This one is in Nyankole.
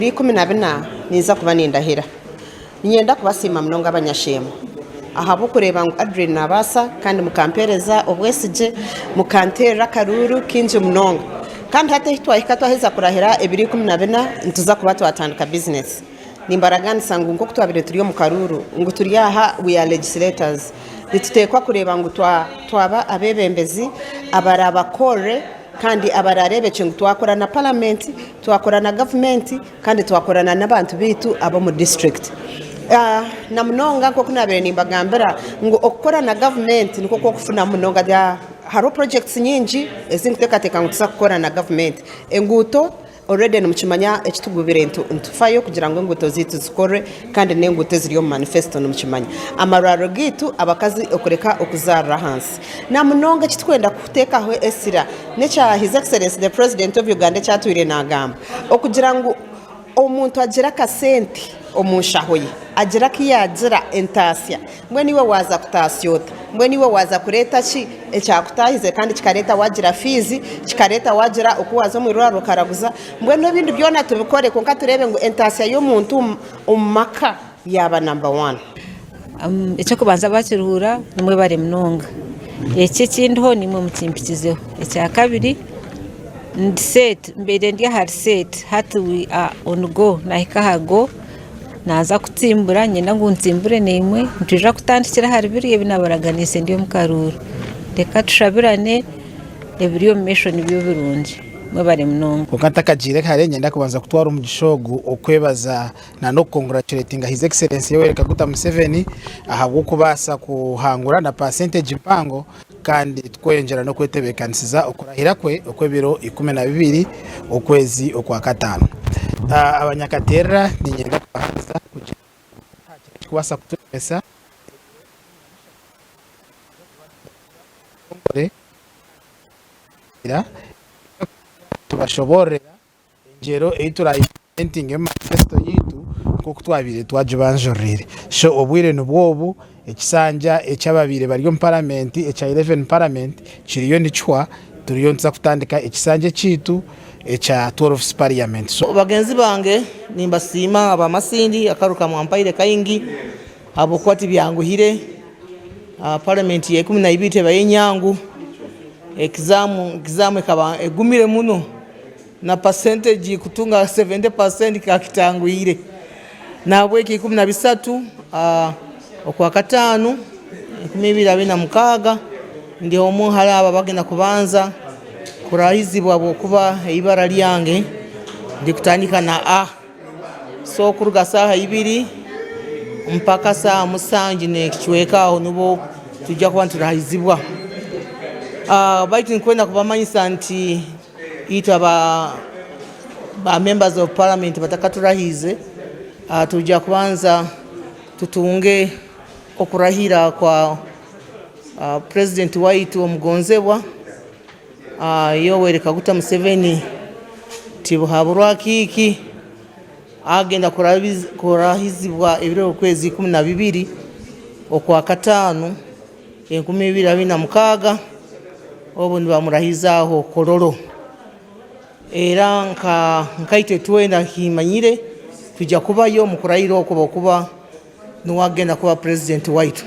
14 ninza kuba nindahira. Niinyenda kubasiima munonga abanyasheema ahabw'okureeba ngu Adrien naabaasa kandi mukampeereza obwesigye, mukanteerera akaruuru kaingi munonga. Kandi hati ahu twahika twaheza kurahira ebiro 14 nituza kuba twatandika bizinesi. Nimbaraganisa ngu nk'oku twabaire turi omu karuuru ngu turi aha we are legislators, nituteekwa kureeba ngu twaba abeebembezi abaraabakorere kandi abaraareebekye ngu twakora na paramenti, twakora na gavumenti kandi twakora na n'abantu baitu ab'omu disiturikiti. Na munonga nk'oku naabaire nimbagambira ngu okukora na gavumenti nikwo kw'okufunamu munonga. Hariho purojekiti nyingi ezi ndikuteekateeka ngu nituza kukora na gavumenti. Enguuto Already nimukimanya ekitugubire nitufayo kugira ngu enguuto zaitu zikorwe kandi n'enguuto eziri omu manifesto nimukimanya. Amarwariro gaitu abakazi okureka okuzaarira ahansi. Namunonga ekiturikwenda kuteekaho esira n'ekya His Excellency the President of Uganda eki atwire nagamba okugira ngu omuntu agire akasente omu nshaho ye, agire aku yaagira entaasya. Mbwenu iwe waaza kutaasya ota? Mbwenu iwe waaza kureeta ki ekyakutaahize kandi kikareeta waagira fiizi, kikareeta waagira oku waaza omu irwariro okaraguza? Mbwenu ebindi byona tubikore kwonka tureebe ngu entaasya y'omuntu omu maka yaaba namba waani. Eky'okubanza abakiruhuura nimwebare munonga. Eki ekindiho nimwe mukimpikizeho. Ekyakabiri ndi seeti, mbaire ndi ahari seeti hati we are on go, nahika aha go. Naaza kutsimbura, niinyenda ngu ntsimbure naimwe, nitwija kutandikira ahari biriya ebi naabaraganiise ndi omu karuuru. Reka tushabirane, ebiri omu maisho nibyo birungi. Mwebare munonga. Kwonka ntakagiire hare, niinyenda kubanza kutwara omugisha ogu okwebaza na n'okukonguracuratinga His Excellency Yoweri Kaguta Museveni ahabw'okubaasa kuhangura na percentage mpango kandi tukweyongyera n'okwetebeekanisiza okurahira kwe okw'ebiro 12 okwezi Okwakataano. Abanyakaterera niinyenda kubahamiza kugira ngu tihagira ekirikubaasa kuturemesa ebiro 13 nitwija kuba nituhurira omu butongore kandi nitwija tubashoboororera engyero ei turaayimpurimentinge omu manifesito yaitu nk'oku twabaire twagibanjuririire. So obwire nibwo obu, ekisanja eky'ababaire bari omu paramenti ekya Eleven Parliament kiriyo nikihwa, turiyo nituza kutandika ekisanja ekyaitu ekya Twelfth Parliament. So. Bagenzi bange nimbasiima aba Masindi akaru ka mwampaire kaingi ahabw'okuba tibyanguhire. Parliament ya ikumi na ibiri tebaire nyangu, exam ekaba egumire muno. Na percentage kutunga 70% kikaba kitanguhire. Nahabweki 13 Okwakataano 2026 ndi omwe ahari abo abagenda kubanza kurahizibwa ahabw'okuba eibara ryange ndirikutandika na A. So kuruga saaha ibiri mpaka saaha musanju n'ekicweka aho nibwo twija kuba niturahizibwa. Baitu ninkwenda kubamanyisa nti Itwe aba ba members of parliament batakaturahiize, twija kubanza tutunge okurahira kwa president waitu omugonzebwa Yoweri Kaguta Museveni Tibuhaburwa Kiiki agenda kurahizibwa ebiro okwezi 12 Okwakataano. 2026 obu nibamurahiza aho Kololo. Era nka nkaitwe twena kimanyire twija kubayo omu kurahira okwo habwokuba nuwe agenda kuba purezidenti waitu.